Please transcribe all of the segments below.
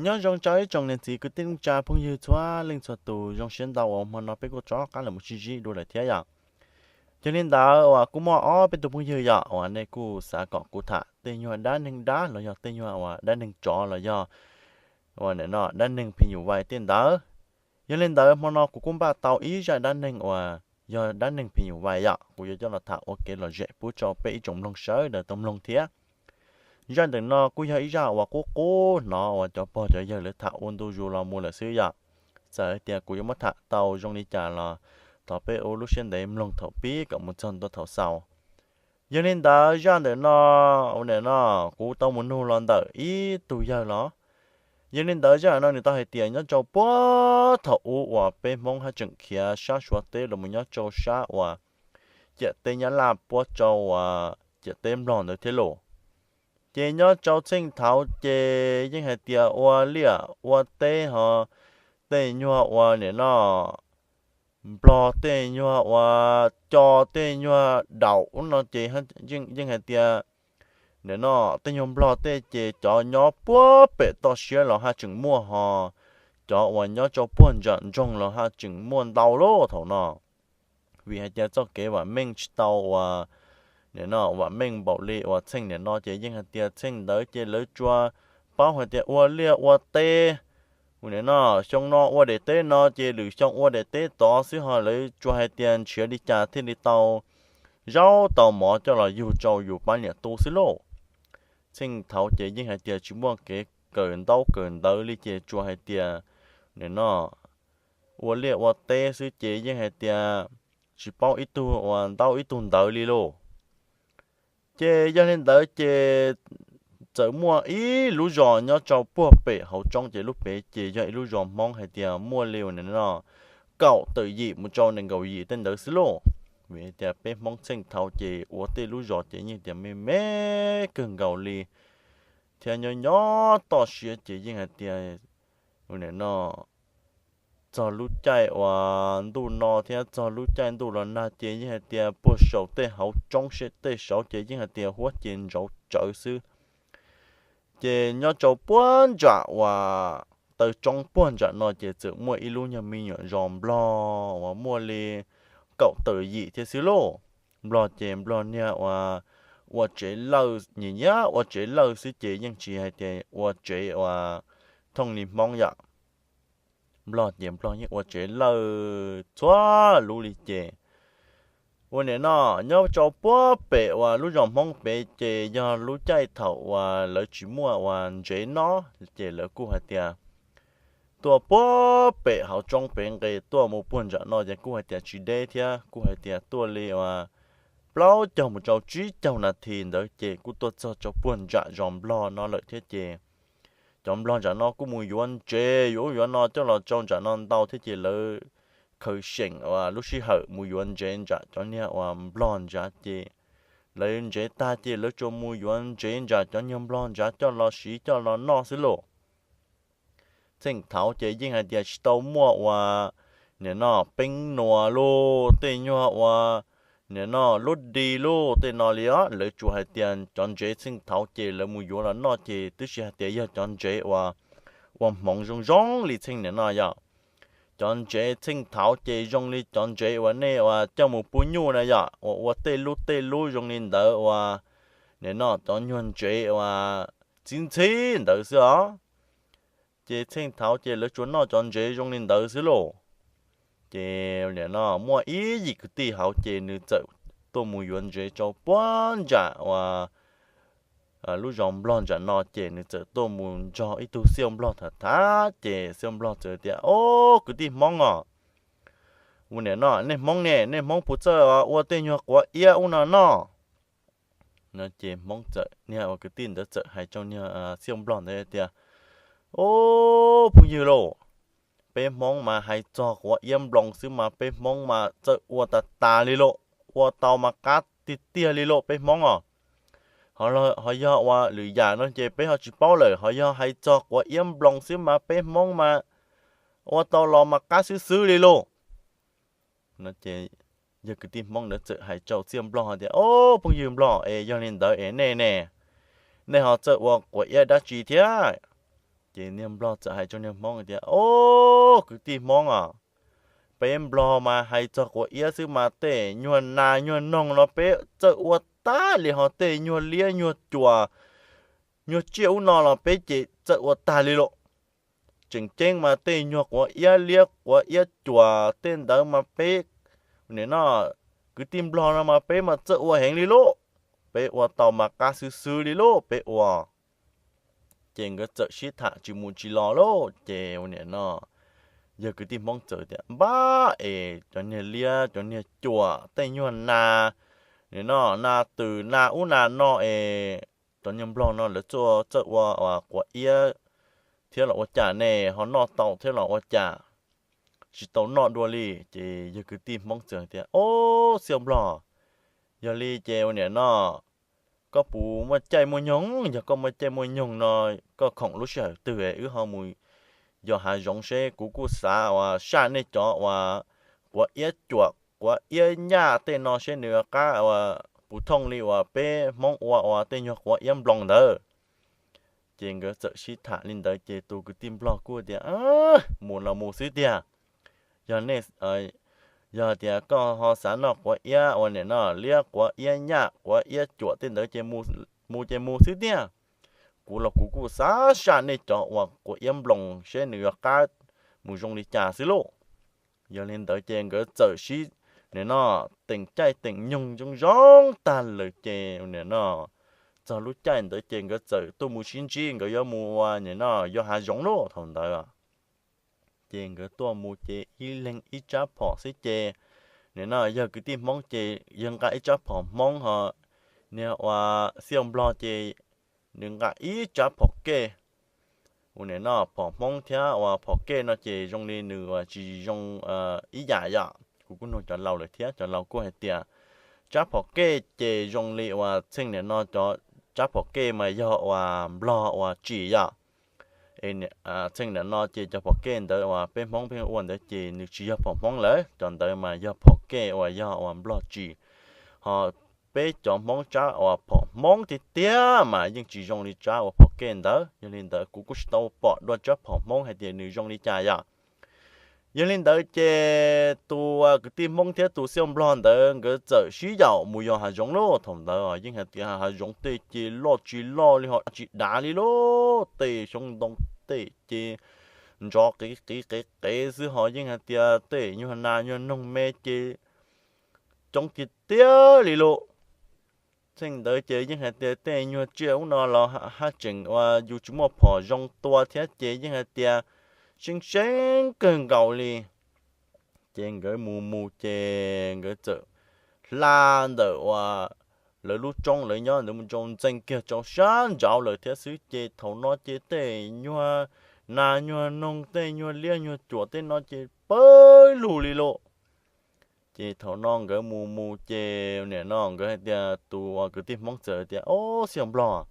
Nyob zoo rau ib tsoom niam txiv kwv tij neej tsa phooj ywg txhua leej txhua tus, zoo siab ntau uas hmo no peb kuj rov qab los mus sib ntsib dua lawm thiab yom. Yog li ntawd uas kuj muaj ob peb tug phooj ywg yom uas nej kuj xav kom kuv tham tej nyuag dab neeg dab los yog tej nyuag uas dab neeg tsov los yog uas nim no dab neeg phim nyuj vais tej ntawd. Yog li ntawd hmo no kuv kuj npaj tau ib zaj dab neeg uas yog dab neeg phim nyuj vais yom, kuv yuav coj los tham ua kev lom zem pub rau peb ib tsoom mloog sawv daws tau mloog thiab. Zaj ntawm no kuj yog ib zaj uas qub qub hnov uas cov pog cov yawg lawv tham ua ntu zus los mus lawm xwb yom. Txawm hais tias kuv yuav muab tham tau zoo li cas los thov peb ua lub siab ntev mloog thaum pib kom mus txog ntua thaum xaus. Yog li ntawd zaj ntawm no, ua ntawm no kuv tau mus nug los ntawm ib tug yawg los. Yog li ntawd zaj ntawm no nws tau hais tias nyob rau puag thaum ub uas peb Hmoob haj tseem khiav sab Suav teb los mus nyob rau sab uas ciam teb Nyab Laj puab rau uas ciam teb Nplog ntawd thiab lauj. Ces nyob rau txheej thaud ces yeej hais tias ua liaj ua teb ho tej nyuag uas nim no Nplog tej nyuag uas co tej nyuag daum ub no ces yeej hais tias nim no tej nyuag Nplog tej ces cov nyob puag pem toj siab los haj tseem muaj ho cov uas nyob rau puag nram nroog los haj tseem muaj ntau lauj thaum no. Vim hais tias txoj kev vam meej tsis tau uas nim no vam meej npaum li uas txheej nim no ces yeej hais tias txheej ntawd ces lawv tsuas paub hais tias ua liaj ua teb. Ua nim no xyoo no ua daim teb no ces lwm xyoo ua daim teb tod xwb ho lawv tsuas hais tias nrhiav li cas thiaj li tau zaub tau mov coj los yug rau yus pab niam tu xwb lauj. Txheej thaud ces yeej hais tias tsis muaj kev kawm ntaub kawm ntawv li ces tsuas hais tias nim no ua liaj ua teb xwb ces yeej hais tias tsis paub ib tug uas ntaub ib tug ntawv li lauj. Ces yog li ntawd ces txawm muaj ib lub zos nyob rau puag pem hauv tsoob ces lub pem ces yog ib lub zos Hmoob hais tias muaj li uas nim no kaum tawm yim mus rau nees nkaum yim tej ntawd xwb lauj. Vim hais tias peb Hmoob txheej thaud ces ua tej lub zos ces yeej tias me me kawg nkaus li thiab nyob nyob toj siab ces yeej hais tias ua nim no txog lub caij uas ntuj no thiab txog lub caij ntuj los nag ces yeej hais tias puag saum tej hauv tsoob seb tej saud ces yeej hais tias huab ces ntsauv tsawv xwb. Ces nyob rau puag nram uas taw tsoob puag nram no ces txawm muaj ib lub nyuag me nyuam zos Nplog uas muaj li kaum tawm yim thiab xwb lauj. Nplog ces Nplog niag uas ua tsev lawj nyias nyias ua tsev lawj xwb ces yeej tsis hais tias ua tsev uas thooj li Hmoob yom. Nplog ces Nplog yeej ua tsev lawj txhua lub li ces ua nim no nyob rau puag pem uas lub zos Hmoob pem ces yog lub caij thaum uas lawv tsis muaj uas ntsev no ces lawv kuj hais tias tuaj puag pem hauv tsoob pem nqes tuaj mus puag nram no ces kuj hais tias tsis deb thiab kuj hais tias tuaj li uas plaub caug mus rau tsib caug nas this ntawd ces kuj tuaj txog rau puag nram zos Nplog no lawm thiab ces cov Nplog nram no kuj mus yuav ntsev yuav ub yuav no coj los rau nram no ntau thiab ces lawv khaws seem uas lub sij hawm mus yuav ntsev nram cov niag uas Nplog nrad ces lawv ntsev tag ces lawv tsuas mus yuav ntsev nram cov niag Nplog nrad coj los siv coj los noj xwb lauj. Txheej thaud ces yeej hais tias tsis tau muaj uas nim no peeb nuas lauj tej nyuag uas nim no lub di lauj tej no li os, lawv tsuas hais tias cov ntsev txheej thaud ces lawv mus yuav los noj ces twb tsis hais tias yog cov ntsev uas ua hmoov zoo zoo li txheej nim no yom. Cov ntsev txheej thaud ces zoo li cov ntsev uas nej uas coj mus pub nyuj na yom, uas ua tej lub tej lub zoo li ntawd uas nim no cov nyuag ntsev uas txhib ntxhib ntawd xwb os. Ces txheej thaud ces lawv tsuas noj cov ntsev zoo li ntawd xwb lauj. Ces nim no muaj ib yim kwv tij hauv ces nws txawm tuaj mus yuav ntsev rau puag nram uas lub zos Nplog nram no ces nws txawm tuaj mus nrog ib tug xiaj Nplog tham tham ces xiaj Nplog txawm tias, Ob, kwv tij Hmoob os, ua nim no nej Hmoob ne, nej Hmoob puas txawj ua tej nyuag quav iab ub no noj? No ces Hmoob txawm, niag uas kwv tij ntawd txawm hais rau niag xiaj Nplog ntawd tias, Ob, phooj ywg lauj, peb Hmoob mas hais txog quav iab nploos xwb mas peb Hmoob mas txawj ua tas tas li lauj, ua tau mas qab tiag tiag li lauj peb Hmoob os. Ho yog ua lwm yam no ces peb ho tsis paub lawm, ho yog hais txog quav iab nploos xwb mas peb Hmoob mas ua tau los mas qab xwb xwb li lauj. No ces yog kwv tij Hmoob ntawd txawm hais rau xiaj Nplog tias, Ob, phooj ywg Nplog es, yog li ntawd es nej ne, nej ho txawj ua quav iab dab tsi thiab? Ces niag nplog txawm hais rau niag hmoob tias, Ob, kwv tij hmoob os, peb nplog mas hais txog quav iab xwb mas tej nyuag nas nyuag noog los peb txawj ua tag li, ho tej nyuag liab nyuag cuam, nyuag tsiaj ub no los peb ces txawj ua tag li lauj. Tseem ceeb mas tej nyuag quav iab liab quav iab cuam tej ntawd mas peb, nim no, kwv tij nplog no mas peb mas txawj ua heev li lauj. Peb ua tau mas qab xwb xwb li lauj, peb ua. Ces nkawd txawm sib tham tsis mus tsis los lauj. Ces ua nim no yawg kwv tij hmoob txawm tias, Npab, es cov niag liab cov niag cuam tej nyuag nas, nim no nas twm nas ub nas no es cov niag nplog no lawv txawj ua quav iab thiab los ua cas ne, ho noj tau thiab los ua cas tsis tau noj dua li? Ces yawg kwv tij hmoob txawm tias, Ob, xiaj nplog, yog li ces ua nim no koj puas muaj caij muaj nyoog? Yog koj muaj caij muaj nyoog no, koj khoom lub sij hawm twg wb ho mus yos hav zoov seb, kuv kuj xav uas saj nej cov uas quav iab cuam quav iab nyaj tej no seb nws qab uas puv thooj li uas peb hmoob ua uas tej nyuag quav iab nploos ntawd. Ces nkawd txawm sib tham li ntawd ces tus kwv tij nplog kuj tias, Mus los mus xwb tiag. Yog nej, yog tias koj ho xav noj quav iab ua nim no liab quav iab nyaj quav iab cuam tej ntawd ces mus ces mus xwb tiag. Kuv los kuv kuj xav saj nej cov uas quav iab nploos seb nws yuav qab mus zoo li cas xwb lauj. Yog li ntawd ces nkawd txawm sib, nim no, teem caij teem nyoog zoo zoo tag lawm ces nim no txog lub caij ntawd ces nkawd txawm tuaj mus sib ntsib, nkawd yuav mus ua nim no yos hav zoov lauj. Thaum ntawd ces nkawd tuaj mus ces ib leeg ib tsab phom xwb ces, nim no yawg kwv tij hmoob ces yawg nqa ib tsab phom hmoob ho niag uas xiaj nplog ces nws nqa ib tsab phom kej. Ua nim no phom hmoob thiab uas phom kej no ces zoo li nws uas tsis zoo ib yam yom. Kuv kuj nug cov laus lawm thiab cov laus kuj hais tias tsab phom kej ces zoo li uas txheej nim no cov tsab phom kej mas yog uas nplog uas tsim yom. Txheej nim no ces cov phom kej ntawd uas peb hmoob pheej ua ntawd ces nws tsis yog phom hmoob lawm, cov ntawd mas yog phom kej uas yog uas nplog tsim. Ho peb cov hmoob tsab uas phom hmoob tiag tiag mas yeej tsis zoo li tsab uas phom kej ntawd. Yog li ntawd kuv kuj tsis tau pom dua tsab phom hmoob hais tias nws zoo li cas yom. Yog li ntawd ces tus kwv tij hmoob thiab tus xiaj nplog ntawd nkawd txawm sib yaum mus yos hav zoov lauj. Thaum ntawd yeej hais tias hav zoov tej ces loj tsis loj li ho tsis dav li lauj, tej xyoob ntoo tej ces ntsov qiv qiv qev qev xwb ho yeej hais tias tej nyuag nas nyuag noog me ces coob tiag tiag li lauj. Txheej ntawd ces yeej hais tias tej nyuag tsiaj ub no los haj tseem uas yus tsis muaj phom zoo tua thiab ces yeej hais tias seeb seeb kawg nkaus li. Ces nkawd mus mus ces nkawd txawm hla ntawm uas lawv lub roob lawv nyob ntawd mus rau ntxees kiag rau sab nraud lawm thiab xwb ces thaum no ces tej nyuag nas nyuag noog tej nyuag liab nyuag cuam tej no ces pawg lug li lauj. Ces thaum no nkawd mus mus ces nim no nkawd hais tias tus uas kwv tij hmoob txawm tias, Ob, xiaj nplog,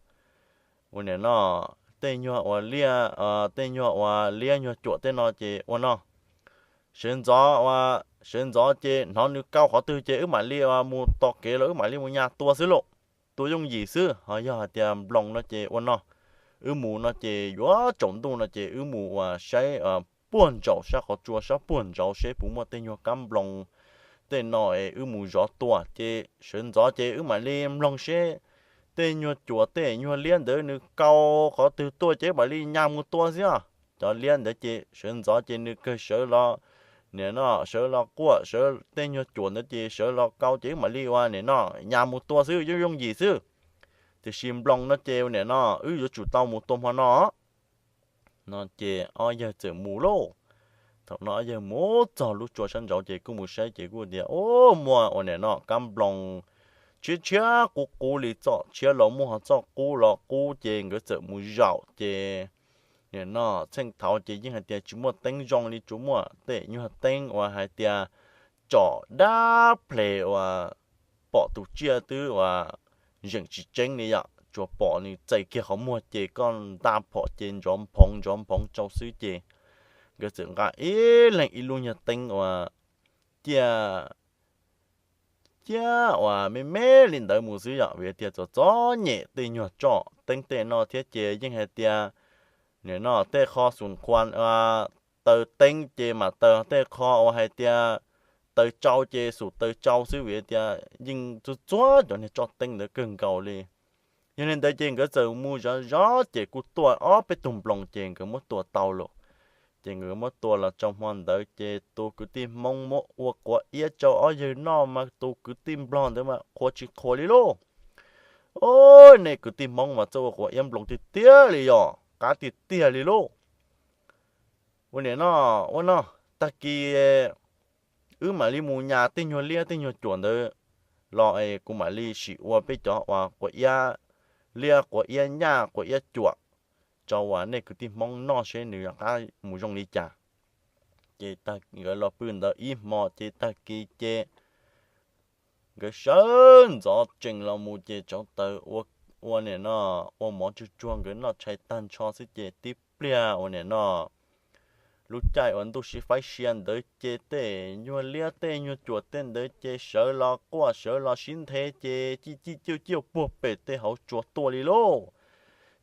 ua nim no tej nyuag uas liab, tej nyuag uas liab nyuag cuam tej no ces ua no, sawv ntxov, sawv ntxov ces hnov nws kau qhov twg ces wb mam li mus tos kev los wb mam li mus nyas tua xwb lauj. Tua yooj yim xwb, ho yog hais tias nploos no ces ua no, wb mus no ces yuav tsaus ntuj no ces wb mus uas saib puag nraum sab qhov tsua sab puag nraud seb puas muaj tej nyuag kab nploos tej no es wb mus zov tua ces sawv ntxov ces wb mam li mloog seb tej nyuag cuam tej nyuag liab ntawd nws kau qhov twg tuaj ces wb mam li nyas mus tua xwb os. Cov liab ntawd ces sawv ntxov ces nws kawg sawv los, nim no sawv los quaj, sawv tej nyuag cuam ntawd ces sawv los kau ces wb mam li ua nim no nyas mus tua xwb, yooj yooj yim xwb. Tiam sis nploos no ces nim no wb yuav tsum tau mus tua hmo no. No ces ob yawg txawm mus lauj. Thaum no ob yawg mus txog lub tsua sab nraud ces kuj mus saib ces kuj tias, Ub, muaj ua nim no kab nploos tshiab tshiab qub qub li, txoj tshiab los muaj ho txoj qub los qub ces nkawd txawm mus zaum ces nim no txheej thaud ces yeej hais tias tsis muaj teeb zoo li, tsuas muaj tej nyuag teeb uas hais tias tsom dab ples uas pom tus tsiaj twb uas zeem tsis tseeb li yom, tsuas pom nws txais kiag qhov muag ces koj nta phom ces ntsov nphoov ntsov nphoov rau xwb ces nkawd txawm nqa ib leeg ib lub nyuag teeb uas ciaj ciaj uas me me li ntawd mus xwb yom, vim tias txom txom nyem tej nyuag tsom teeb tej no thiab ces yeej hais tias nim no tej qho xum khuas taw teeb ces mam taw, tej qho uas hais tias taw tsau ces xum taw tsau xwb, vim tias yeej txhua txhua cov niag tsob teeb ntawd kawg nkaus li. Yog li ntawd ces nkawd txawm mus zov zov ces kuj tuaj ob peb tug nploos ces nkawd muab tua tau lawm. Ces nkawd muab tua los txog hmo ntawd ces tus kwv tij Hmoob muab ua quav iab rau ob yawg noj mas tus kwv tij Nplog ntawd mas qhuas tsis qhuas li lauj. Ov, nej kwv tij Hmoob mas txawj ua quav iab nploos tiag tiag li, yog qab tiag tiag li lauj. Ua nim no, ua no, tag kis wb mam li mus nyas tej nyuag liab tej nyuag cuam ntawd los es kuv mam li sim ua peb cov uas quav iab liab, quav iab nyaj, quav iab cuam rau uas nej kwv tij Hmoob noj seb nws qab mus zoo li cas. Ces nkawd los pw ntawd ib hmo ces tag kis ces nkawd sawv ntxov tsees los mus ces tsau taws ua nim no ua mov tsuag tsuag nkawd noj tshais tag nrho xwb ces tib pliag ua nim no lub caij uas ntuj sib faib sia ntawd ces tej nyuag liab tej nyuag cuam tej ntawd ces sawv los quaj sawv los sib nthe ces cij cij ciuj ciuj puag pem tej hauv tsua tuaj li lauj.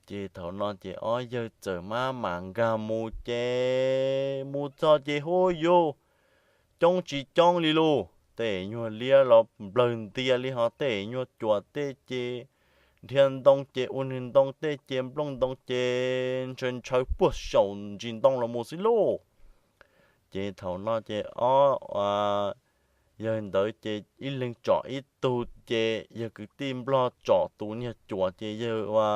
Ces thaum no ces ob yawg txawm maj mam nkag mus ces mus txog ces hu yus coob tsis coob li lauj, tej nyuag liab los nplawg ntias li, ho tej nyuag cuam tej ces dhia ntoo ces ua nws ntoo, tej ces nplooj ntoo ces ntshaw ntshaw puag saum ntsis ntoo los mus xwb lauj. Ces thaum no ces ob yawg ntawd ces ib leeg tsom ib tug ces yawg kwv tij Nplog tsom tus niag cuam ces yawg ua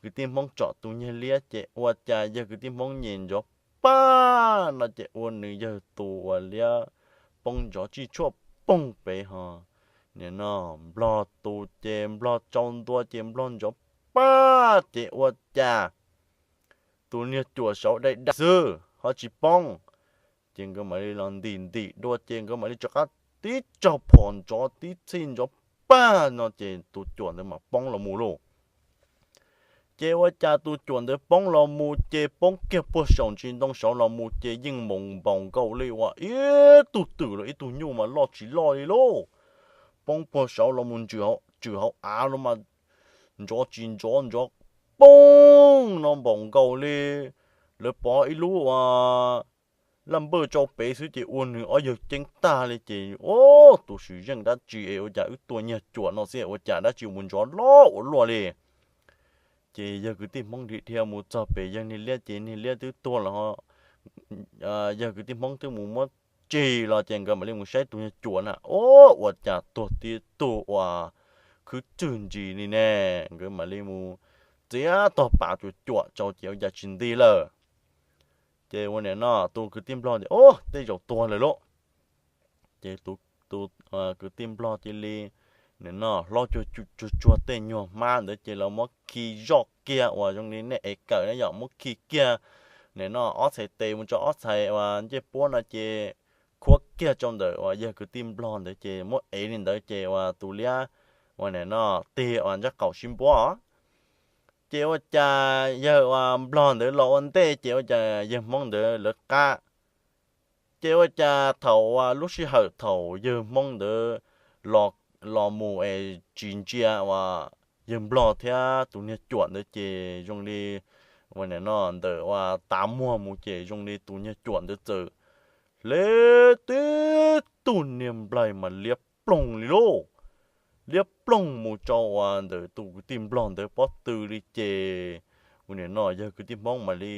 kwv tij Hmoob tsom tus niag liab ces ua cas yawg kwv tij Hmoob nyem ntsov pag no ces ua nws yawg tus uas liab poob ntsov tsij tshuaj poog pem ho nim no Nplog tus ces Nplog tsau ntua ces Nplog ntsov pag ces ua cas tus niag cuam saud dai dai xwb ho tsis poob. Ces nkawd mam li los ntim ntim dua ces nkawd mam li rov qab tib tsaug phom ntsov tib txhij ntsov pag no ces tus cuam ntawd mam poob los mus lauj. Ces ua cas tus cuam ntawd poob los mus ces poob kiag puag saum ntsis ntoo saud los mus ces yeej npaus nkaus li uas ib tug twm los ib tug nyuj mas loj tsis loj li lauj. Poob puag saud los mus ntsws hauv av los mas ntsov tsis ntsov ntsov poog no npaus nkaus li lawv pov ib lub laj npawj tsau pem xwb ces ua nws ob yawg ceeb tag li ces ua tus swm zeej dab tsi es ua cas wb tua niag cuam no xwb ua cas dab tsi mus ntsov loj ua luaj li. Ces yawg kwv tij Hmoob dhia dhia mus txog pem yawg niag liab ces niag liab twb tuag los yawg kwv tij Hmoob twb mus muab tsig los ces nkawd mam li mus saib tus niag cuam na, ua cas tuag tib tug uas khwb tswg ntsis li ne. Nkawd mam li mus txiav tog pav cuam cuam rau ces ua cas tsis nti lawm. Ces ua nim no tus kwv tij Nplog tias, Ub, tej zaum tuag lawm lauj. Ces tus kwv tij Nplog cia li nim no hlob tsuag tsuag tej nyuag hmab ntawd ces los muab khi zoj kiag uas zoo li nej ev kawm na yom, muab khi kiag nim no ob txhais tes mus rau ob txhais uas ncej puab no ces khuab kiag rau ntawm uas yawg kwv tij Nplog ntawd ces muab ev li ntawd ces uas tus liab uas nim no tig uas ntsaj qaum sib npuab os. Ces ua cas yawg uas Nplog ntawd los ua ntej ces ua cas yawg Hmoob ntawd lawv qab. Ces ua cas thaum uas lub sij hawm thaum yawg Hmoob ntawd los mus es tsis ntsia uas yawg Nplog thiab tus niag cuam ntawd ces zoo li uas nim no ntawm uas tav muag mus ces zoo li tus niag cuam ntawd txawm hle tib tug niag nplaig mas liab ploog li lauj. Liab ploog mus rau uas ntawm tus kwv tij Nplog ntawd pob tw li ces ua nim no yawg kwv tij Hmoob mam li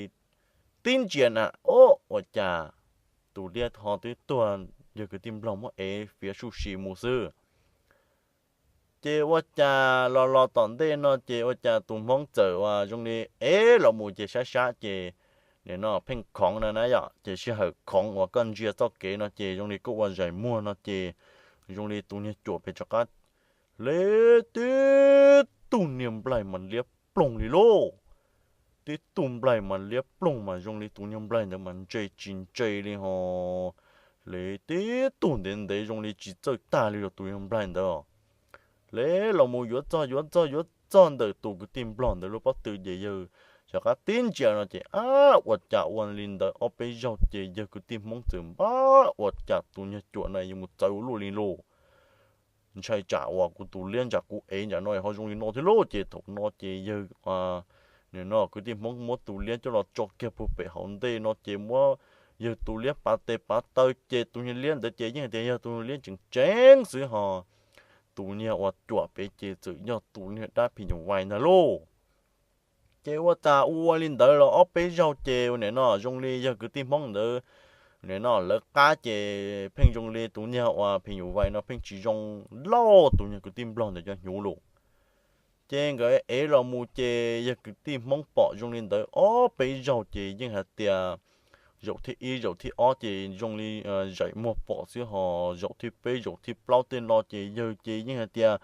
tib ntsia na, Ob, ua cas tus liab ho twb tuag, yawg kwv tij Nplog muab ev fiav suj si mus xwb. Ces ua cas los los tom ntej no ces ua cas tus Hmoob txawm uas zoo li ev los mus ces sab sab ces nim no pheej khoov na na yom, ces sij hawm khoov uas koj ntsia txoj kev no ces zoo li koj ua zais muag no ces zoo li tus niag cuam pem rov qab hle tib tug niag nplaig mas liab ploog li lauj. Tib tug nplaig mas liab ploog mas zoo li tus niag nplaig ntawd mas ntse tsis ntse li ho hle tib tug ntev ntev zoo li tsis txawj tag li los tus niag nplaig ntawd hle los mus yuav txog yuav txog yuav txog ntawm tus kwv tij Nplog ntawd lub pob tw ces yawg rov qab tib ntsia no ces ab, ua cas ua li ntawd ob peb zaug ces yawg kwv tij Hmoob txawm npab ua cas tus niag cuam no yuav mus txawv ua luaj li lauj. Ntshai tsam uas kuv tus liab ntsam kuv ev ntsam no ho zoo li no thiab lauj. Ces thaum no ces yawg Nim no kwv tij Hmoob muab tus liab coj los tso kiag puag pem hauv ntej no ces muab yawg tus liab pav tes pav taw ces tus niag liab ntawd ces yeej hais tias yog tus liab tseem tseeb xwb ho tus niag uas cuam pem ces txawm yog tus niag dab phim nyuj vais ntag lauj. Ces ua tas ua li ntawd los ob peb zaug ces ua nim no zoo li yawg kwv tij Hmoob ntawd nim no lawv qab ces pheej zoo li tus niag uas phim nyuj vais no pheej tsis zoo lauj, tus niag kwv tij Nplog ntawd cov hnyuv lus. Ces nkawd ev los mus ces yawg kwv tij Hmoob pom zoo li ntawd ob peb zaug ces yeej hais tias zaum thib ib zaum thib ob ces zoo li zaim muag pom xwb ho zaum thib peb zaum thib plaub tej no ces yawg ces yeej hais tias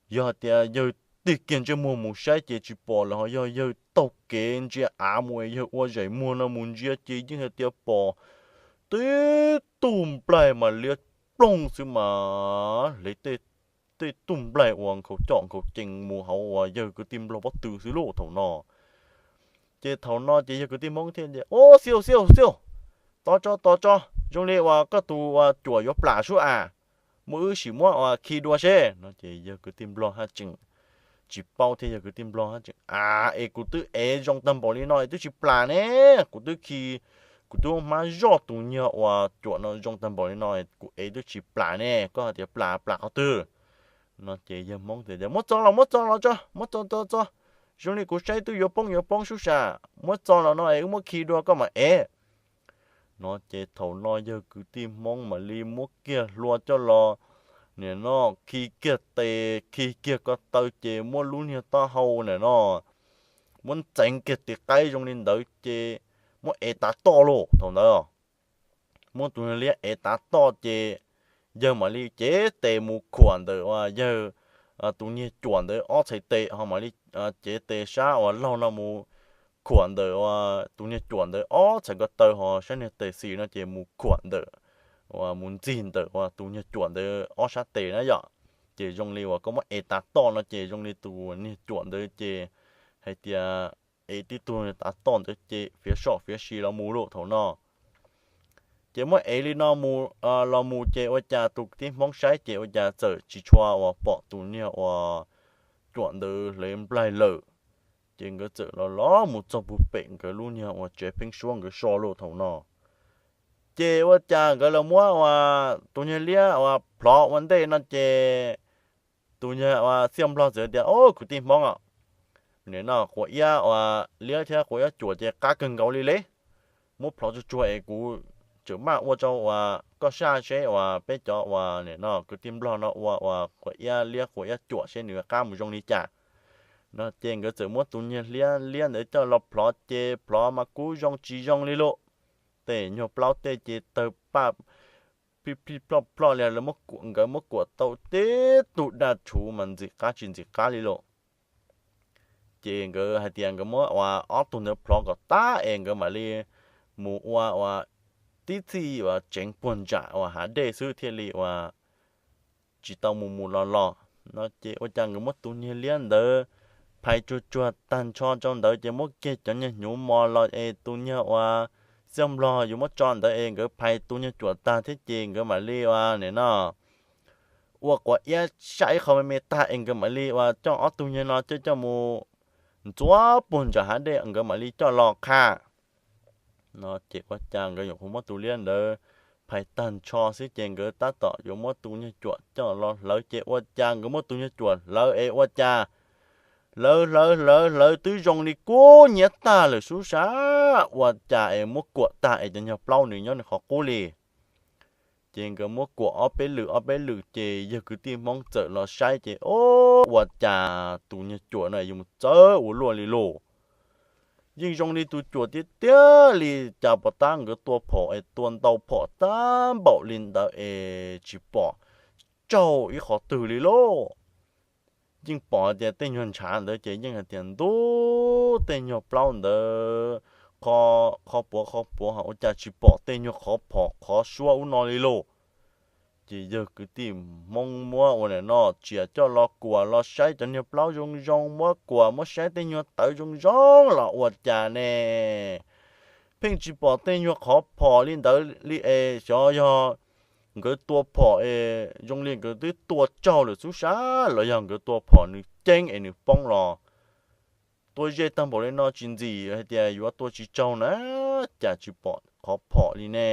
yog hais tias yawg tig kiag ntsej muag mus saib ces tsis pom lawm ho yog yawg taug kev ntsia av mus es yawg ua zaim muag no mus ntsia ces yeej hais tias pom tib tug nplaig mas liab ploog xwb mas hle tej tug nplaig uas nkhaus coj nkhaus cees mus hauv uas yawg kwv tij Nplog pob tw xwb lauj thaum no. Ces thaum no ces yawg kwv tij Hmoob thiaj tias, Ub, xiu xiu xiu, tos tso tos tso, zoo li uas koj tus uas cuam yuav plam sub as, mus wb sim muab uas khi dua seb no ces yawg kwv tij Nplog haj tseem tsis paub thiab yawg kwv tij Nplog haj tseem, A, es kuv twb ev zoo tag npaum li no es twb tsis plam ne, kuv twb khi, kuv twb hmab zoj tus niag uas cuam no zoo tag npaum li no kuv ev twb tsis plam ne, koj hais tias plam plam qhov twg? No ces yawg Hmoob tias, Muab txo los muab txo los tso, muab txo txo txo, zoo li kuv saib twb yuav poob yuav poob sub sam, muab txo los no es wb muab khi dua koj mam ev. No ces thaum no yawg kwv tij Hmoob mam li muab kiag hlua coj los, nim no khi kiag tes khi kiag ko taw ces muab lub niag taub hau nim no muab ntxeev kiag tis qaib zoo li ntawd ces muab ev tav toj lauj thaum ntawd. Muab tus niag liab ev tav toj ces yawg mam li cev tes mus khuam ntawm uas yawg tus niag cuam ntawd ob txhais tes ho mam li cev tes sab uas laug no mus khuam ntawm uas tus niag cuam ntawd ob txhais ko taw ho sab niag tes xis no ces mus khuam ntawm uas mus ntxig ntawm uas tus niag cuam ntawd ob sab tes na yom. Ces zoo li uas koj muab ev tav toj no ces zoo li tus niag cuam ntawd ces hais tias ev tib tug tav toj ntawd ces fiav soj fiav si los mus lauj thaum no. Ces muab ev li no mus los mus ces ua cas tus tib Hmoob saib ces ua cas txawm tsis tshua uas pom tus niag uas cuam ntawd hle nplaig lawm. Ces nkawd txawm los los mus txog puag pem nkawd lub niag uas tsev pheeb suab nkawd so lauj thaum no. Ces ua cas nkawd los muab uas tus niag liab uas plhov ua ntej no ces tus niag uas Xiaj Nplog txawm tias, Au, kwv tij Hmoob os, nim no quav iab uas liab thiab quav iab cuam ces qab kawg nkaus li le. Muab plhov tsuag tsuag es kuv tseem maj ua rau uas koj saj seb uas peb cov uas nim no kwv tij Nplog no ua uas quav iab liab quav iab cuam seb nws qab mus zoo li cas. No ces nkawd txawm muab tus niag liab liab ntawd coj los plhov ces plhov mas kub zoo tsis zoo li lauj. Tej nyuag plaub tej ces tawg paj plij plij ploj ploj li, nkawd muab kuam tau tib tug daj rhuv mas ntxim qab tsis ntxim qab li lauj. Ces nkawd hais tias nkawd muab uas ob tug ntawd plhov kom tag es nkawd mam li mus ua uas tib txhij uas tseev puag ntsam uas hav dej xwb thiaj li uas tsis tau mus mus los los. No ces ua cas nkawd muab tus niag liab ntawd phais tsuag tsuag tag ntsho rau ntawd ces muab kiag cov niag hnyuv mos los es tus niag uas Xiaj Nplog yuav muab tso ntawd es nkawd phais tus niag cuam tag thiab ces nkawd mam li uas nim no ua quav iab saj ib qho me me tag es nkawd mam li uas coj ob tug niag no coj coj mus ntxuav puag ntsam hav dej nkawd mam li coj los qha. No ces ua cas nkawd nyuam qhuav muab tus liab ntawd phais tag ntsho xwb ces nkawd tab tom yuav muab tus niag cuam coj los hlawv ces ua cas nkawd muab tus niag cuam hlawv es ua cas hlawv hlawv hlawv hlawv twb zoo li kub nyiav tag lawm sub sab, ua cas es muab kuam tag es cov nyuag plaub nws nyob nws qhov qub li. Ces nkawd muab kuam ob peb lwm ob peb lwm ces yawg kwv tij Hmoob txawm los saib ces o, ua cas tus niag cuam no yuav mus txawv ua luaj li lauj. Yeej zoo li tus cuam tiag tiag li, cas pom tab nkawd tua phom es tua ntau phom tab npaum li ntawd es tsis pom tsaug ib qhov twg li lauj. Yeej pom hais tias tej nyuag ntshav ntawd ces yeej hais tias ntub tej nyuag plaub ntawd qhov puav qhov puav ho ua cas tsis pom tej nyuag qhov phom qhov suab ub no li lauj. Ces yawg kwv tij Hmoob muab ua nim no tsiam coj los kuam los saib cov niag plaub zoo zoo, muab kuam muab saib tej nyuag tawv zoo zoo los ua cas ne, pheej tsis pom tej nyuag qhov phom li ntawd li es xyov yog nkawd tua phom es zoo li nkawd twb tua tsaug lawm xub sab los yog nkawd tua phom nws ceeb es nws poob los tua zej tag npaum li no tsis ntxim hais tias yuav tua tsis tsaug na, cas tsis pom qhov phom li ne?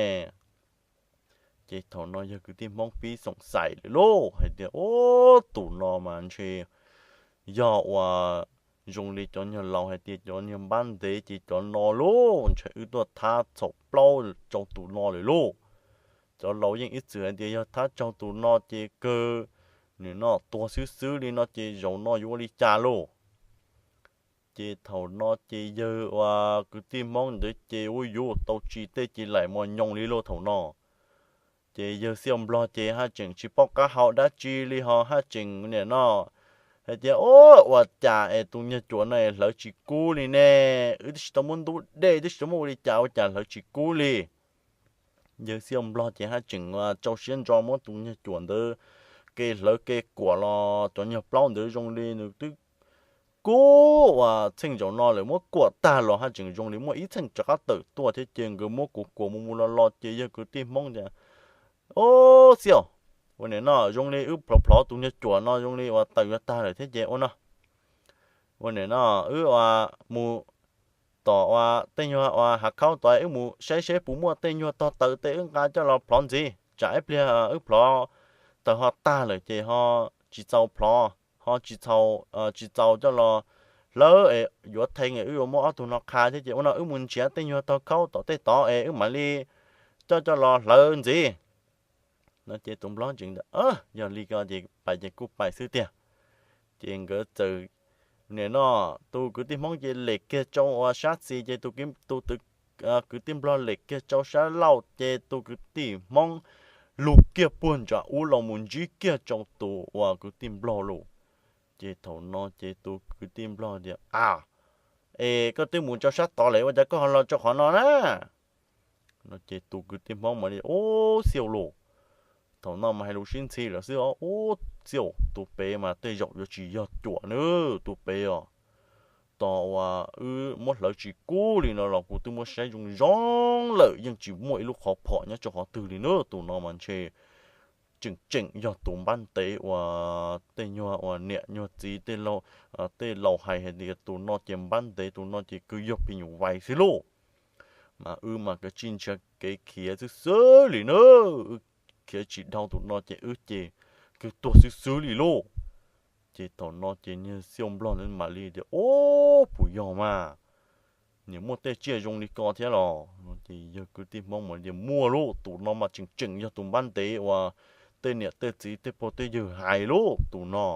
Ces thaum no yawg kwv tij Hmoob pib xoom xais lawm lauj, hais tias, Ub, tus no mas ntshe yog uas zoo li cov nyuag laus hais tias cov nyuag npab ntev ces cov no lauj, ntshe wb tuaj thab txhaum plaub rau tus no lawm lauj. Cov laus yeej ib txwm hais tias yog thab txhaum tus no ces kawg, nim no tuag xwb xwb li no ces zaum no yuav ua li cas lauj? Ces thaum no ces yawg uas kwv tij Hmoob ntawd ces ua yuav tau tsis tej ces laim mos nyoos li lauj thaum no. Ces yawg Xiaj Nplog ces haj tseem tsis paub qab hau dab tsi li ho haj tseem nim no hais tias, Ub, ua cas es tus nyuag cuam no hlawv tsis kub li ne? Wb twb tsis tau muab ntub dej, twb tsis tau muab ua li cas ua cas hlawv tsis kub li. Yawg Xiaj Nplog ces haj tseem tsau siab ntso muab tus nyuag cuam ntawd ke hlawv ke kuam los cov nyuag plaub ntawd zoo li nws twb kub uas txheej zaum no lawm, muab kuam tag los haj tseem zoo li muaj ib txheej rov qab tawm tuaj thiab ces nkawd muab kuam kuam mus mus los los ces yawg kwv tij Hmoob tias, Ub, Xiaj, ua nim no zoo li wb plhov plhov tus nyuag cuam no zoo li uas tawm yuav tag lawm thiab ces ua no, ua nim no wb ua mus tom uas tej nyuag uas hav khaub tod wb mus saib seb puas muaj tej nyuag tog taws tej wb nqa coj los plhov ntxiv, tsam ib pliag wb plhov taws ho tag lawm ces ho tsis txaus plhov, ho tsis txaus, tsis txaus coj los hlawv es yuav thee es wb yuav muab ob tug no qha thiab ces ua no wb mus nrhiav tej nyuag tog khaub tom tej tod es wb mam li coj coj los hlawv ntxiv. No ces tus nplog tseem tias, Yog li ko ces pais ces kuj pais xwb tiag. Ces nkawd txawm, nim no tus kwv tij Hmoob ces lem kiag tsau uas sab xis ces tus kwv tij nplog lem kiag tsau sab laug ces tus kwv tij Hmoob lug kiag puag nram ub los mus ntsib kiag tsau tus uas kwv tij nplog lawm. Ces thaum no ces tus kwv tij nplog tias, A, es koj twb mus tsau sab tod lawm ua cas koj ho los tsau qhov no na? No ces tus kwv tij Hmoob mam li, Ub, Xiaj lauj, thaum no mas hais lus sib ntxhi lawm xwb os. Ub, Xiaj, tus pem mas tej zaum yuav tsis yog cuam na, tus pem os. Tos uas wb muab hlawv tsis kub li no los kuv twb muab saib zoo zoo lawm yeej tsis muaj ib lub qhov phom nyob rau qhov twg li na. Tus no mas ntshe tseem tseem yog tus npab ntev uas tej nyuag uas niam nyuag txiv tej laus hais hais tias tus no ces npab ntev, tus no ces kawg yog phim nyuj vais xwb lauj. Mas wb mas kav tsij nrhiav kev khiav xwb xwb li na, wb khiav tsis dhau tus no ces wb ces kawg tuag xwb xwb li lauj. Ces thaum no ces niag Xiaj nplog mam li tias, Ub, puas yog mas, nim muaj tej tsiaj zoo li ko thiab los? Ces yawg kwv tij Hmoob mam li tias, Muaj lauj, tus no mas tseem tseem yog tus npab ntev uas tej niam tej txiv tej pog tej yawg hais lauj, tus no.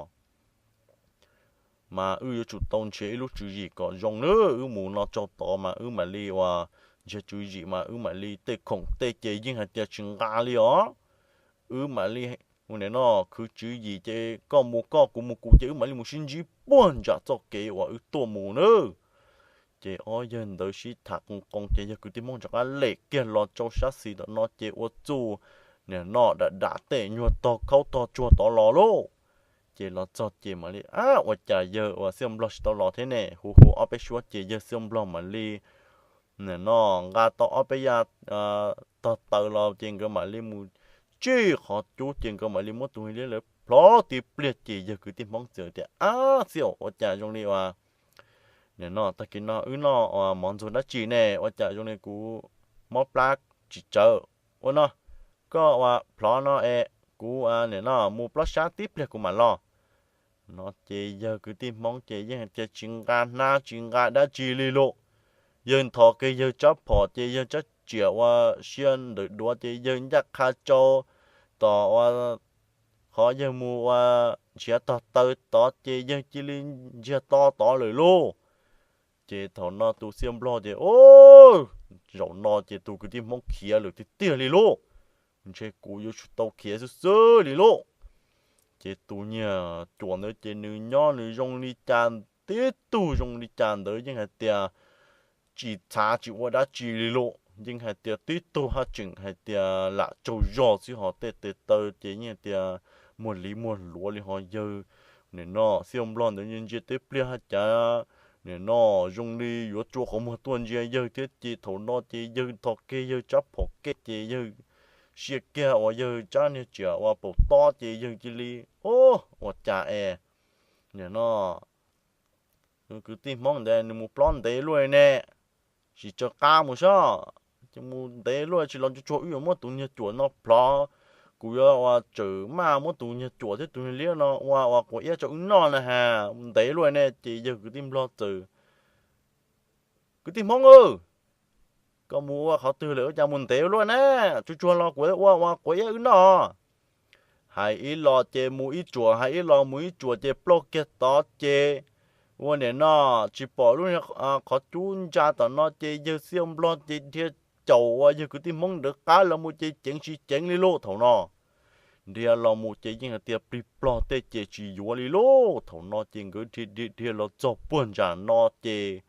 Mas wb yuav tsum tau nrhiav ib lub tswv yim kom zoo na, wb mus no rau tod mas wb mam li uas nrhiav tswv yim mas wb mam li tej khoom tej ces yeej hais tias tsis nqa li os. Wb mam li ua nim no khwv tswv yim ces koj mus koj kuv mus kuv ces wb mam li mus sib ntsib puag nram txoj kev uas wb tuaj mus na. Ces ob yawg ntawd sib tham qoo qoo ces yawg kwv tij Hmoob rov qab lem kiag los rau sab xis tom no ces ua txuj nim no dam dam tej nyuag tog khaub tog tsuag tod los lauj. Ces los txog ces mam li, Ab, ua cas yawg uas Xiaj nplog tsis tau los thiab ne? Hu hu ob peb suab ces yawg Xiaj nplog mam li nim no nqa tau ob peb yam tog taws los ces nkawd mam li mus tsij qhov cub ces nkawd mam li muab tus hais liab lawv plhov tib pliag ces yawg kwv tij Hmoob txawm tias, Ab, Xiaj, ua cas zoo li uas nim no tag kis no wb noj uas mov ntxuag dab tsi ne, ua cas zoo li kuv mob plab tsis tsawv? Ua no, koj uas plhov no es kuv nim no mus plob sab tib pliag kuv mam los. No ces yawg kwv tij Hmoob ces yeej hais tias tsis nqa hnab tsis nqa dab tsi li lauj. Yawg nthos kiag yawg tsab phom ces yawg tsab tsiam uas sia ntawm duav ces yawg ncaj qha tsau tom uas qhov yawg mus uas nrhiav tog taw tod ces yawg cia li ntsiag to tod lawm lauj. Ces thaum no tus Xiaj nplog tias, Ub, zaum no ces tus kwv tij Hmoob khiav lawm tiag tiag li lauj. Ntshe kuv yuav tsum tau khiav xwb xwb li lauj. Ces tus niag cuam ntawd ces nws nyob nws zoo li cas, tib tug zoo li cas ntawd yeej hais tias tsis txhav tsis ua dab tsi li lauj. Yeej hais tias tib tug haj tseem hais tias lam tsaug zog xwb ho tej tes taw ces yeej hais tias muag liv muag luav li ho yawg. Nim no Xiaj nplog ntawd ntsia tib pliag haj cas nim no zoo li yuav rua qhov muag tuaj ntsia yawg thiab ces thaum no ces yawg nthos kiag yawg tsab phom kiag ces yawg sia kiag uas yawg tsab niag tsiam uas paum tob ces yawg cia li, Ub, ua cas es nim no Kwv tij Hmoob ntawd nws mus plob ntev luaj ne, tsis tsaws qab mus soj, ces mus ntev luaj tsis los tsuag tsuag wb yuav muab tus niag cuam no plhov, kuv yuav ua tsawm maj muab tus niag cuam thiab tus niag liab no ua ua quav iab rau wb noj na has, ntev luaj ne. Ces yawg kwv tij Nplog txawm, Kwv tij Hmoob, koj mus ua qhov twg lawm ua cas mus ntev luaj na, tsuag tsuag los kuv ua ua quav iab wb noj. Hais ib los ces mus ib tsuam, hais ib los mus ib tsuam ces ploj kiag tod ces ua niam no tsis pom lub qhov cub ntsa tom no ces yawg Xiaj Nplog ces dhia caum ua yawg kwv tij Hmoob ntawd qab los mus ces ceev tsis ceev li lauj thaum no. Dhia los mus ces yeej hais tias plig plog tej ces tsis yuav li lauj thaum no ces nkawd dhia dhia los txog puag ntsam no ces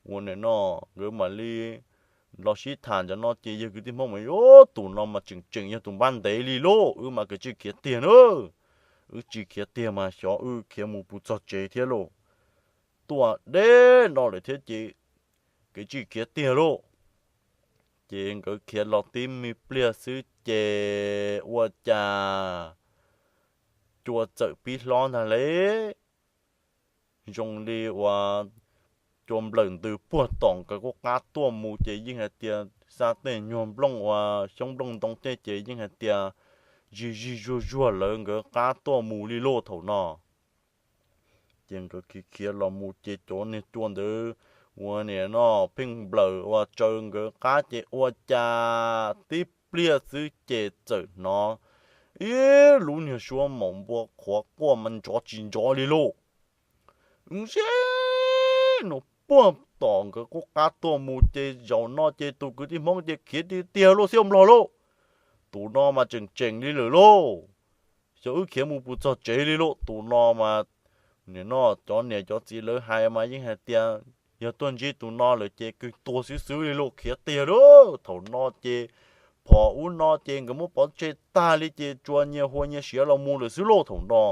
ua niam no nkawd mam li los sib tham ntsam no ces yawg kwv tij Hmoob mas, Tus no mas tseem tseem yog tus npab ntev li lauj, wb mas kav tsij khiav tiag na. Wb tsis khiav tiag mas xyov wb khiav mus puas txog tsev thiab lauj. Tuaj deb no lawm thiab ces kav tsij khiav tiag lauj. Ces nkawd khiav los tib me pliag xwb ces ua cas cua txawm pib hlob ntag lauj. Zoo li uas cua nplawm ntws puag tom nkawd kuj qab tuaj mus ces yeej hais tias xa tej nyuag nplooj uas xyoob nplooj ntoo tej ces yeej hais tias zig zig zuag zuag lawv nkawd qab tuaj mus li lauj thaum no. Ces nkawd khiav khiav los mus ces cov niag cua ntawd ua niam no pheej nplawm uas tsaws nkawd qab ces ua cas tib pliag xwb ces txawm hnov ib lub niag suab maum npua qhuav quaj mas nrov tsis nrov li lauj. Ze no puag tom nkawd qub qab tuaj mus ces zaum no ces tus kwv tij Hmoob ces khiav tiag tiag lauj Xiaj Nplog lauj. Tus no mas tseem tseem li lawm lauj. Xyov wb khiav mus puas txog tsev li lauj. Tus no mas nim no cov niam cov txiv lawv hais mas yeej hais tias yog tuaj ntsib tus no lawm ces kawg tuag xwb xwb li lauj, khiav tiag lauj. Thaum no ces phom ub no ces nkawd muab pov tseg tag li ces tsuas nyias hua nyias siav los mus lawm xwb lauj. Thaum no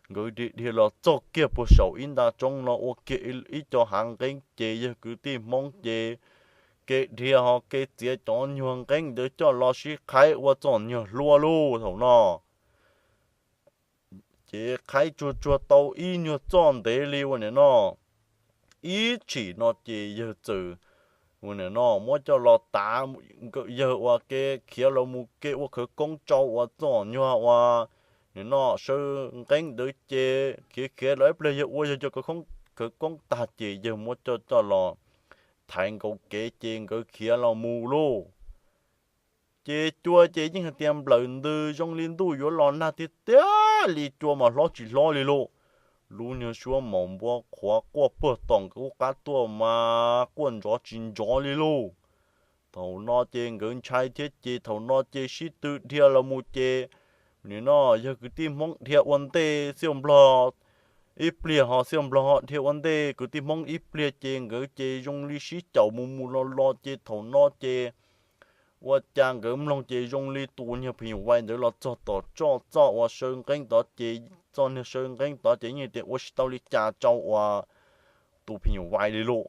nkawd dhia dhia los txog kiag puag saum ib nta roob no ua kiag ib co hav nqeeb ces yawg kwv tij Hmoob ces kev dhia ho kev txiav cov nyuag nqeeb ntawd coj los sib qhaib ua txoj nyuag hlua lauj. Thaum no ces qhaib tsuag tsuag tau ib nyuag txoj ntev li ua nim no ib tshim no ces yawg txawm ua nim no muab coj los tav, yawg ua kev khiav los mus kev ua khawv koob rau ua txoj nyuag ua nim no saw nqeeb ntawd ces khiav khiav los ib pliag yawg ua yawg cov khawv koob tag ces yawg muab coj coj los thaiv nkaus kev ces nkawd khiav los mus lauj. Ces cua ces yeej hais tias nplawm ntws zoo li ntuj yuav los nag tiag tiag li, cua mas hlob tsis hlob li lauj. Lub nyuag suab maum npua qhuav quaj puag tom nkawd qub qab tuaj mas quaj nrov tsis nrov li lauj. Thaum no ces nkawd ntshai thiab ces thaum no ces sib tw dhia los mus ces nim no yawg kwv tij Hmoob dhia ua ntej Xiaj Nplog ib pliag ho Xiaj Nplog dhia ua ntej kwv tij Hmoob ib pliag ces nkawd ces zoo li sib caum mus mus los los ces thaum no ces ua cas nkawd mloog ces zoo li tus niag phim nyuj vais ntawd los txog tom txoj txoj uas saw nqeeb tod ces txoj niag saw nqeeb tod ces yeej tias ua tsis tau li cas rau uas tus phim nyuj vais li lauj.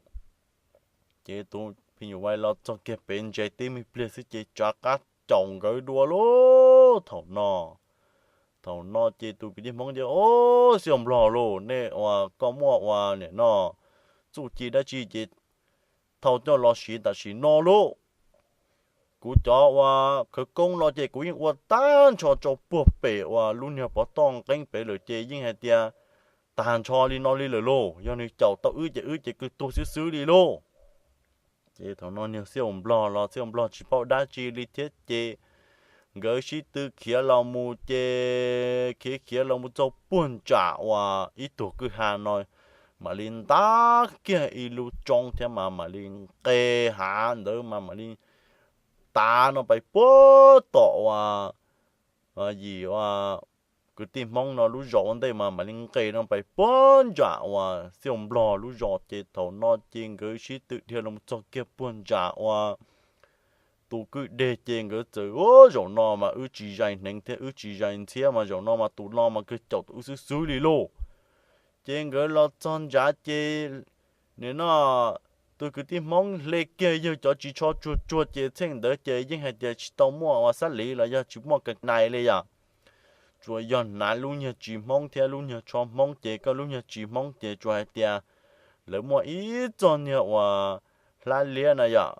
Ces tus phim nyuj vais los txog kiag pem ntses tib me pliag xwb ces rov qab caum nkawd dua lauj. Thaum no, thaum no ces tus kwv tij Hmoob tias, Au, Xiaj Nplog lauj, nej ua koj muaj ua nim no txuj ci dab tsi ces thau coj los siv tam sim no lauj. Kuv cov ua khawv koob no ces kuv yeej ua tag nrho rau puag pem uas lub niag pov toj nqeeb pem lawm ces yeej hais tias tag nrho li no li lawm lauj. Yog nws caum tau wb ces wb ces kawg tuag xwb xwb li lauj. Ces thaum no niag Xiaj Nplog los Xiaj Nplog tsis paub dab tsi li thiab ces nkawd sib tw khiav los mus ces khiav khiav los mus txog puag ntsam uas ib tug kwj ha no mam li ntab kiag ib lub roob thiab mas mam li nqes hav ntawd mas mam li tav no pais puag tom uas yim uas kwv tij Hmoob no lub zos ua ntej mas mam li nqes no pais puag ntsam uas Xiaj Nplog lub zos ces thaum no ces nkawd sib tw dhia los txog kiag puag ntsam uas tus kwj deg ces nkawd txawm, Au, zaum no mas wb tsis zais hneev thiab wb tsis zais ntxhiab mas zaum no mas tus no mas kawg caum tau wb xwb xwb li lauj. Ces nkawd los txog ntsav ces nim no tus kwv tij Hmoob hle kiag yawg cov ris tsho tsuag tsuag ces txheej ntawd ces yeej hais tias tsis tau muaj ua xab liv los yog tsis muaj ka nais li yom. Tsuas yog hnav lub nyuag ris Hmoob thiab lub nyuag tsho Hmoob ces koj lub nyuag ris Hmoob ces tsuas hais tias lawv muaj ib txog niag uas hlab liab na yom,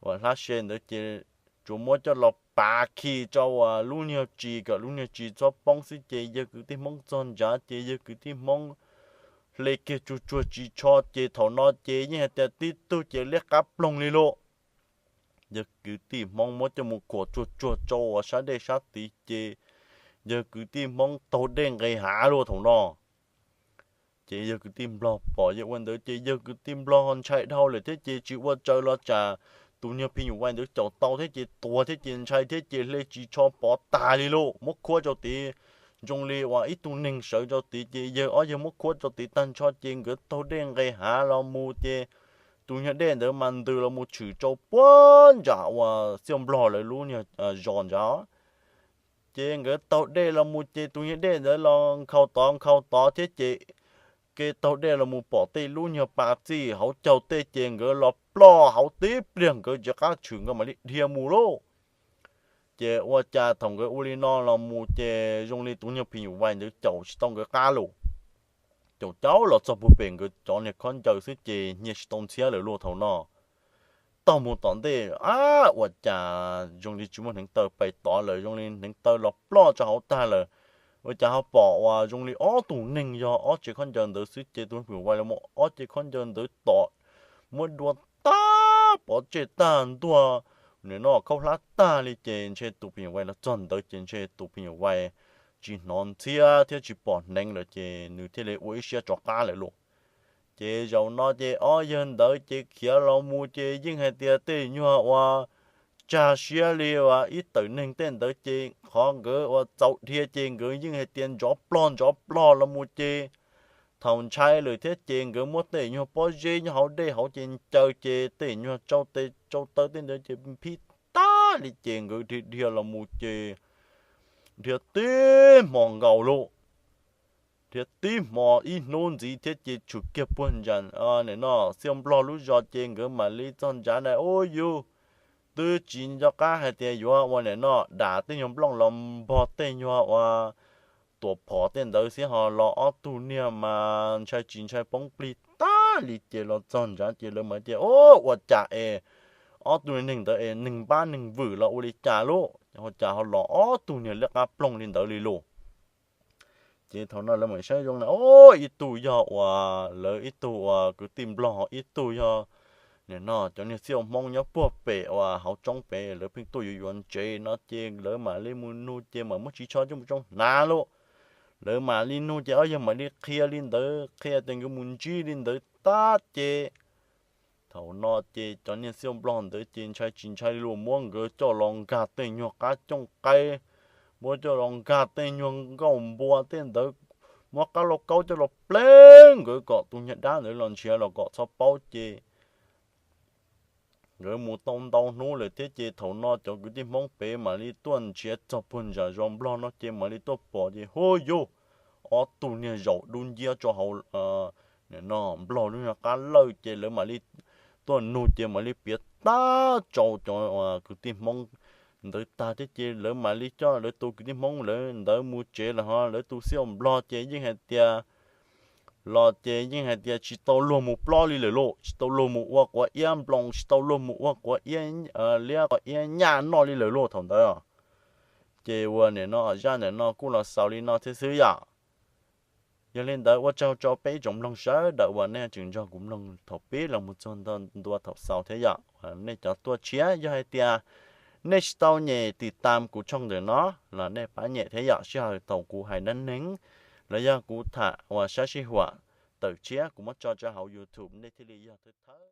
uas hlab se ntawd ces tsuas muab coj los pav khi rau uas lub niag tsis kom lub niag tsis txhob poob xwb ces yawg kwv tij Hmoob txog ntsav ces yawg kwv tij Hmoob hle kiag tsuag tsuag tsis tsho ces thaum no ces yeej hais tias tib tug ces liab qab ploog li lauj. Yawg kwv tij Hmoob muab coj mus khuam tsuag tsuag rau uas sab dej sab tid ces yawg kwv tij Hmoob taug dej nqes hav lauj thaum no. Ces yawg kwv tij Nplog pom yawg ua ntawd ces yawg kwv tij Nplog ntshai dhau lawm thiab ces tsis ua raws los tsam tus niag phim nyuj vais ntawd caum tau thiab ces tuag thiab ces ntshai thiab ces hle tsis tsho pov tag li lauj, muab khuab rau tid. Zoo li uas ib tug neeg sawv rau tid ces yawg ob yawg muab khuab rau tid tag nrho ces nkawd taug dej nqes hav los mus ces tus niag dej ntawd mas ntws los mus tshwm rau puag nram uas Xiaj Nplog lawv lub niag zos ntawd. Ces nkawd taug dej los mus ces tus niag dej ntawd los nkhaus tod nkhaus tod thiab ces ke taug dej los mus pom tej lub niag pas txij hauv caug tej ces nkawd los ploj hauv tib pliag nkawd tsis qab tshwm nkawd mam li dhia mus lauj. Ces ua cas thaum nkawd ua li no los mus ces zoo li tus niag phim nyuj vais ntawd caum tsis tau nkawd qab lauj. Caum caum los txog puag pem nkawd cov niag khaub ncaws xwb ces nyiag tsis tau ntxhiab lawm lauj thaum no. Taug mus tom ntej, ab, ua cas zoo li tsis muaj hneev taw pais tod lawm, zoo li hneev taw los ploj rau hauv tag lawm. Ua cas ho pom uas zoo li ob tug neeg yog ob tsev khaub ncaws ntawd xwb ces tus phim nyuj vais los mus ob tsev khaub ncaws ntawd tom muab dua tag pov tseg tag ntuag, nim no khaub hlab tag li ces ntshe tus phim nyuj vais los txog ntawd ces ntshe tus phim nyuj vais tsis hnov ntxhiab thiab tsis pom hneev lawm ces nws thiaj li ua ib siab rov qab lawm lauj. Ces zaum no ces ob yawg ntawd ces khiav los mus ces yeej hais tias tej nyuag uas tsag siab li uas ib tawm neeg tej ntawd ces qhov nkawd uas txaus dhia ces nkawd yeej hais tias ntsov plog ntsov plog los mus ces thaum ntshai lawm thiab ces nkawd muab tej nyuag pob zeb nyob hauv dej hauv ces ncaws ces tej nyuag tsau tes tsau taw tej ntawd ces phib tag li ces nkawd dhia dhia los mus ces dhia tib hmo nkaus lauj. Dhia tib hmo ib hnub ntxiv thiab ces tshwm kiag puag nram, nim no Xiaj Nplog lub zos ces nkawd mam li txog ntsav na, ub yus, twb tsis nco qab hais tias yuav ua nim no dam tej nyuag nplooj los npog tej nyuag uas tuam phom tej ntawd xwb ho los ob tug niag mas ntshai tsis ntshai poob plig tag li ces los txog ntsav ces lawv mam tias, ub, ua cas es ob tug neeg ntawd es neeg npab neeg vwm los ua li cas lauj, ua cas ho los ob tug niag liab qab ploog li ntawd li lauj. Ces thaum no lawv mam saib zoo na, ub, ib tug yog uas lawv ib tug uas kwv tij Nplog, ib tug yog nim no cov niag Xiaj Hmoob nyob puag pem uas hauv roob pem, lawv pheej tuaj yuav yuav ntsev no ces lawv mam li mus nug ces mam muab ris tsho coj mus tsoo hnav lauj. Lawv mam li nug ces ob yawg mam li qhia li ntawd, qhia tias nkawd mus ntsib li ntawd tag ces thaum no ces cov niag Xiaj Nplog ntawd ces ntshai tsis ntshai li lauj, muab nkawd coj los nkag tej nyuag qab cooj qaib, muab coj los nkag tej nyuag nkauj npua tej ntawd, muab qab lauj kaub coj los pleev nkawd kom tus niag dab ntawd los nrhiav los kom txhob paub ces nkawd mus tau ntau hnub lawm thiab ces thaum no cov kwv tij Hmoob pem mam li tuaj nrhiav txog puag nram zos Nplog no ces mam li tuaj pom ces hu yus, ob tug niag zaum dub nciab rau hauv, nim no Nplog lub niag qab lawj ces lawv mam li tuaj nug ces mam li piav tag rau cov kwv tij Hmoob ntawd tag thiab ces lawv mam li coj lawv tus kwv tij Hmoob lawv ntawd mus tsev lawm ho lawv tus Xiaj Nplog ces yeej hais tias los ces yeej hais tias tsis tau luag mus plob li lawm lauj, tsis tau luag mus ua quav iab nploos, tsis tau luag mus ua quav iab liab quav iab nyaj noj li lawm lauj thaum ntawd. Ces uas nim no zaj ntawm no kuj los xaus li no thiab xwb yom. Yog li ntawd ua tsaug rau peb ib tsoom mloog sawv daws uas nej tseem nrog kuv mloog thaum pib los mus txog ntua thaum xaus thiab yom. Nej cov tuaj tshiab yog hais tias nej tsis tau nyem tiv tam kuv tshooj ntawm no los nej pab nyem thiab yom, sij hawm thaum kuv hais dab neeg los yog kuv tham uas sab sij huam tawm tshiab kuv muab tso rau hauv YouTube nej thiaj li yog thawj thawj